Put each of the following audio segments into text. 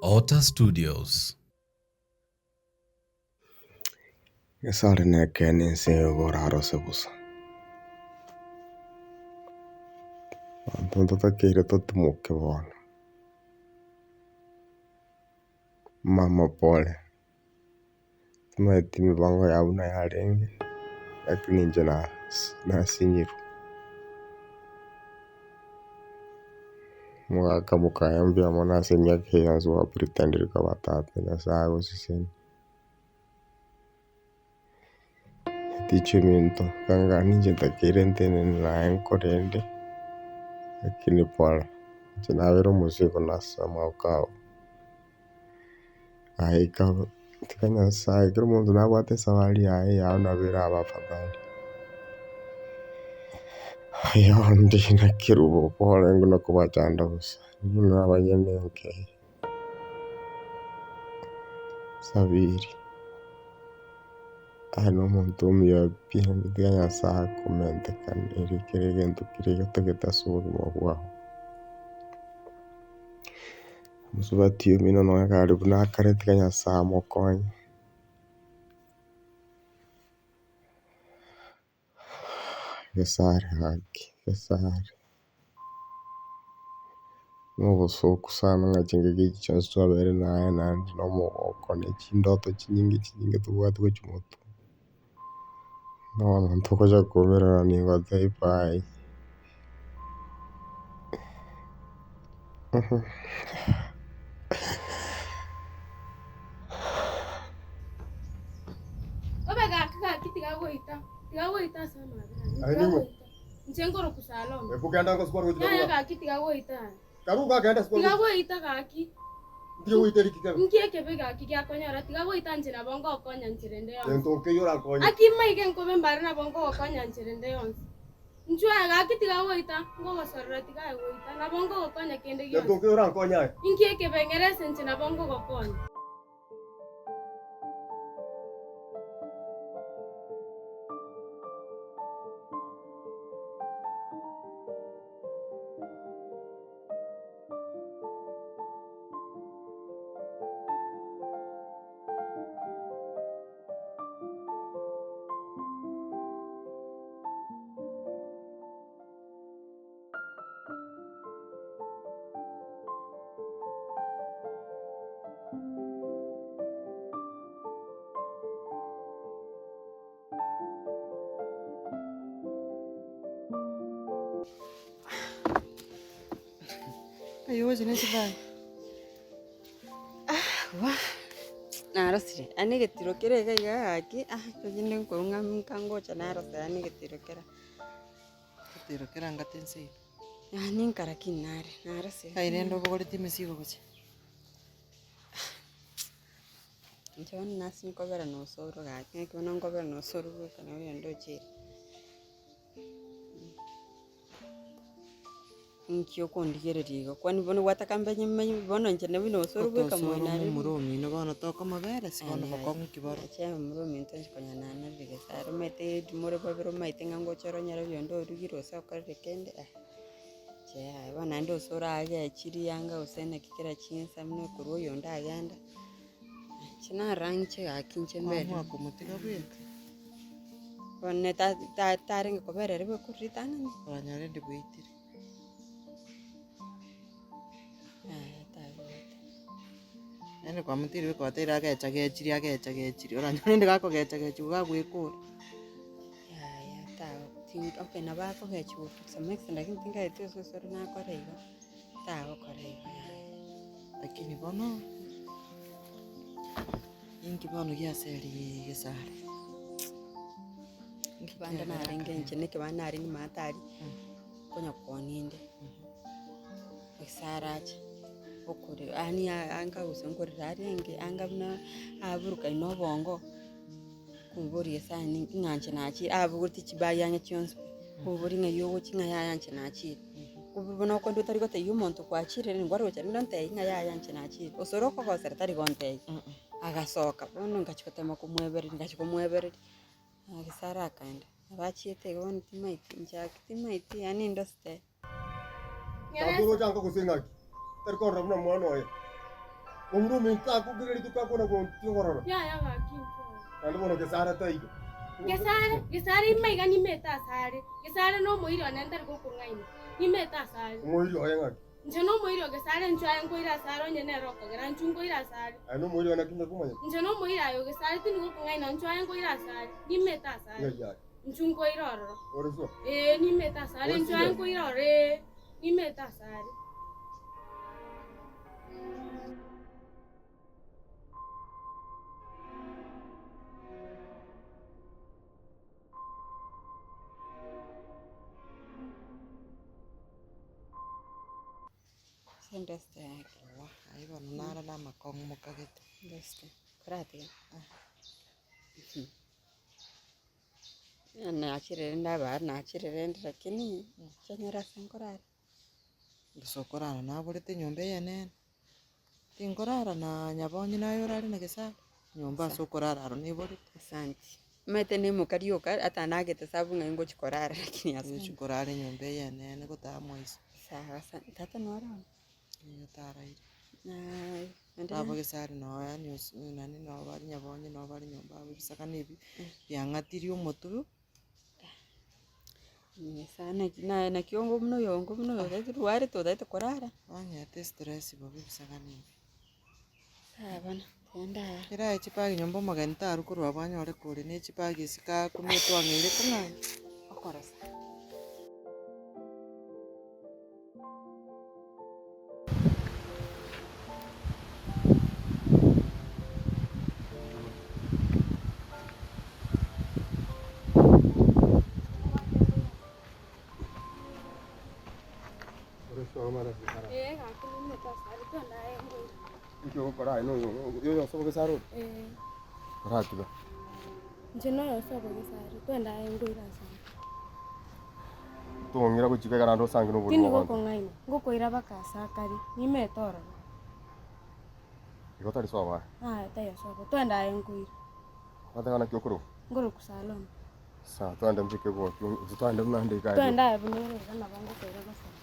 Otter Studios. Nyasae nekeene ense eye borarose bosa. Abanto ntotakeire totimoke bono. Mama pole, timanyeti emipango yao buna yarenge, lakini inche nasinyirwe. Omogaka mokaya mbuya mono ase emiaka eye yonsi gwapretendire koba tata, Nyasae agosesenie. Tichi ominto, kanga ninche ntakeire ntenene naye nkorende, lakini pole, inche nabere omosigo nase amaboko ao. Aye ika tiga Nyasaye, kera omonto nabwate esabari yaye yao nabo erabe afadhali. Aye onde nakerubo pole nguna kobachanda bosa, inwe abanyene enka eye. Sabiri, aye nomonto omuya pi, tiga Nyasae akomentekanere kera egento keria getagete ase obogima bwao. Mosubati omino nonya kare buna akare tiga Nyasae amokonye. Gesare gaki, gesare, nobosoku sana ng'a chingaki echi chionsi twabere naye naende na omogoko na chindoto chinyinge chinyinge tobwate gochia motwe, na bono ntogocha koumerana nigo totebe bye. Obe gaki gaki tiga goita, tiga goita ase amabera ane, Aye tiga ning'o? goita. Inche nkoroku Salome. Ebu genda ngosukwa roche Yaya karuga. gaki tiga goita aye. Karuga genda sukwa Tiga roche. goita gaki. Ntige goita eriki kebe. Nki ekebe gaki giakonyora tiga goita nche nabo ngokonya nchera ende yonsi. Gento nkeiyo orankonye. Aki maiga enkobe mbare nabo nkogokonya nchera ende yonsi. Inchuo aye gaki tiga goita, ngogosorora tiga aye goita, nabo nkogokonya kende Gento gionsi. nkeiyo orankonye aye. Inki ekebe ng'ere ase inche nabo nkogokonya. Aye oche ne chibagi. Narosire, yaani egetiro kere iga iga gaki, ah rende nkorwa ng'a nka ngocha narosa yaani egetiro kera. Egetiro kera ngate ense eye. Yaani nka lakini nare, narosire. Aye rende obogoretie emesigo gochia. Inche bono nase nkobera na osoro gaki, naki bono nkobera na osoro bweka nabo rende ndoche ere. Inki okondigereria igo? Kwani bono gwataka mbenye menye bono inche nabi na osoro bweka Otosoro moino aria momura omino bono tokomoberesi bono bokong'u ki boro. Inche momura ominto inche konya nanarire gese aro omanyete more babere omanyete ng'a ngocha ore onyore oyonde orugire gose okorire kende ah. Inche yaya bono naende osoro agechirie anga gose naki kera chinsa buna okorwa oyonde agenda, inche narora inche gaki inche mbere. Kwamua komotiga bweka. Bono ta- ta- tarenge kobera ere bweka korwa ritang'ani. Oranyore ndi bweitire. Yaya tagoeta. Yaani kwamotiire bweka gwateire agechagechirie agechagechirie, oranyore rende gakogechagechiwa gagwekora. Yaya tago tin okay nabo akogechiwa to some extent lakini tingaeti ase osoro nakora igo, tagokora igo yaya. Lakini bono, inki bono giaserie gesare? Inki bande narenge inche na ekebande narenge maate aria, konya koonia inde, gose arache, okore yaani anga gose nkorera arenge anga buna aburukani na obongo, nkomoboria gose aye ninki ng'a inche nachire abogoretie chibagi ang'e chionsi pi, nkomoboria ng'ai ogochia ng'a yaya inche nachire. Kumbe bono okonde otari gotebia omonto kwachire nigo oroche rende ontebie ng'a yaya inche nachire, gose ore okogosera tari gontebia. Agasoka, bono ngachia gotema komoebereria ngachia komoebereria, gose arakaenda, nabo achiete igo bono timaeti inche gaki timaeti yaani indosete. Tata oroche anka gose ng'aki, tari korora buna omwana oye. Omura ominto takokira rituko akona gontia obororo. Yaya gaki inchuo aye. Naende bono Gesare taiyo. Gesare, Gesare ime iga nimete asare, Gesare nomoiri one ntari gokong'aina, nimete asare. Omoiri oye ng'aki? Inche nomoiri o Gesare inchuo aye nkoira asare onye nere okogera inchuo nkoira asare. Aye nomoiri one naki ntakomanyete? Inche nomoiri aye o Gesare tindi gokong'aina inchuo aye nkoira asare, nimete asare. Ng'ai aye? Inchuo nkoira ororo. Ore sure? Ee, nimete asare Ore inchuo aye serious? nkoira ororo ee, nimete asare. Ase endesite yake. Owa, aye bono naro na amakong'u mokagete. Endesite, koratiga. Nachire rende abare nachire rende lakini nchanyora ase nkorara. Gose okorara naborete enyomba eyenene, tinkorara na nyabonyi naye orare na gesare, nyomba ase okorara aro neborete. Asanti. Omanyete nemoka rioka ata nagete sabu ng'ai ngochi korara lakini Ngochi asante. korara enyomba eyenene gotaa mwa iso. Sawa asante. Tata noro oo? Nigo taraire. Naye naende Baba gesare noo yaani osi nani noo bare nyabonyi noo bare nyomba abwo ebisakane ebi, biang'atirie omotwe. Nyasae naki naye naki ongo buna oyo ongo buna oyo otarwarete otagete korara. Bang'ete estress bobe ebisagane ebi. Sawa bono, genda aa. Ekero aye chibagi nyomba omogeni tarwa korwa abwo anyore kore ne chibagi ase kakumia twang'eire kong'anya. Okorosa. Ee gaki nimete asare twende aye ngoira. Inki ogokora aye noyo oyo ogesare ore? Ee. Oratiga. Inche noyo ase obogesare, twende aye ngoira asare. Tong'ira gochika ekero naende osange noborimo Tindi bw'abanto. gokong'aina, ngokoira baka ase akare, nimete ororo. Igo tari sobo aye. Aye taiyo sobo, twende aye nkoira. Gwateba naki okorokwa? Nkorokwa Salome. Sawa, twende mbeke egoti, gose twende buna nde iga Twende aye buna ore iga nabo ngokoira gosaba.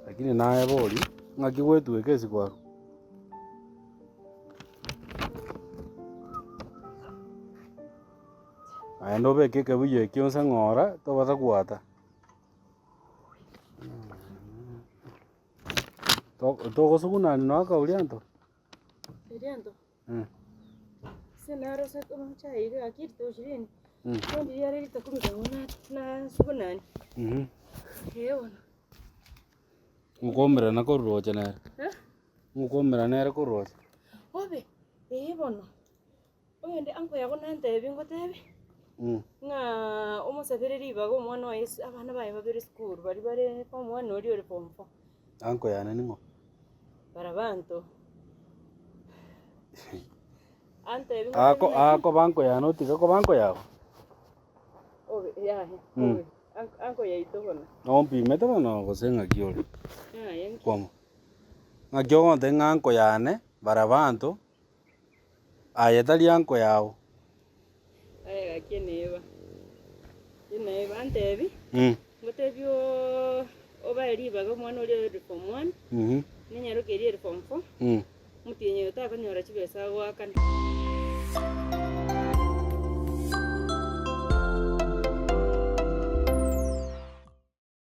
Lakini naye bori, ng'aki gwetweka ase kwarwa? Naende obeke ekebuyu ekio onse ng'ora, tobasa gwata. To- Togosugunani nonya akauria nto? Erianto. Ase naro ase omochai iga gaki rituko ishirini, ndiria are rituko ikomi na nasugunani. Ee bono. Ngokoumerana korwa roche nere? Ngokoumerana nere korwa roche? Bobe, ee bono, oyonde uncle yago nantebie ngotebi, ng'a omosabere ribaga omwana oye ase abana baye babere esukuru baria bare form one na oria ore form four. Uncle yane ning'o? Barabanto. Antebi Ako ngotebi naki. akoba uncle yane otiga koba uncle yago? Obe yaye, obe, uncle yaito bono. Nompimete bono gose ng'aki ore? Yaye nki. Kwamo. Ng'aki ogontebia ng'a uncle yane barabanto, aye tari uncle yago. Aye gaki eneba, eneba antebi, ngotebi oo obae ribaga omwana oria ore form one, nenyaroke eria ere form four, omotienyi oyo takonyora chibesa agoakana.